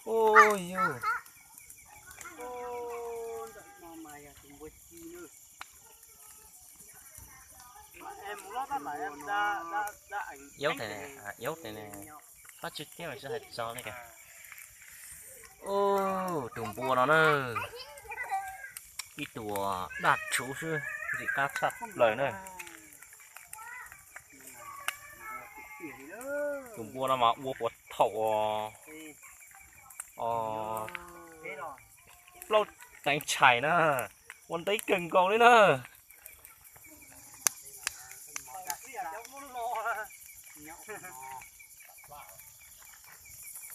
Ui yus. Iab tes ne, iab tes ne. Pab tsis tiag mas tsis hais tso li ka. Tus npua no na, ib tug daj rhuv xwb, ntxim qab tshaj plaws na. Tus npua no mas ua puas thaum plaub teev tshais na, ua ntev kawg nkaus li na.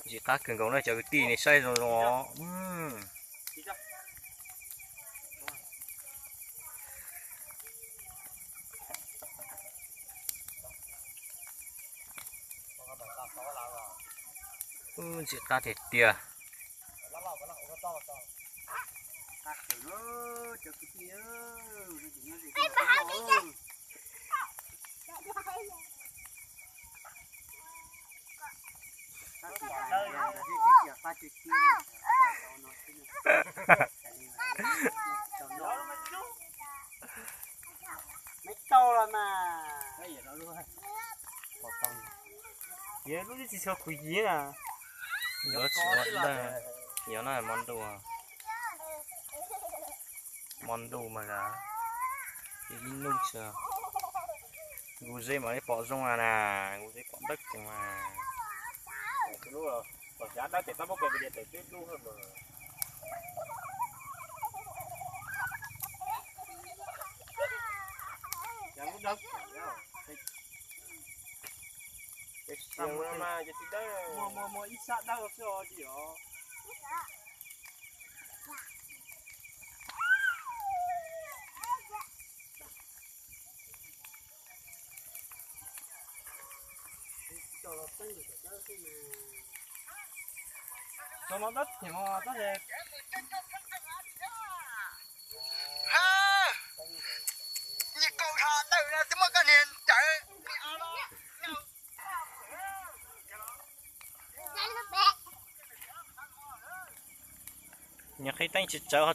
Ntxim qab kawg nkaus na cov kwv tij, nej saib zoo zoo. Ntxim qab tiag tiag. Tsis tshua khuv yiab. Yog no mo ntuj, mo ntuj mas ib nub tsis, nkuj zeb mas li pom zoo na, nkuj zeb pom dawb ceev mas. Nyuag qhib teeb tsis tsawv.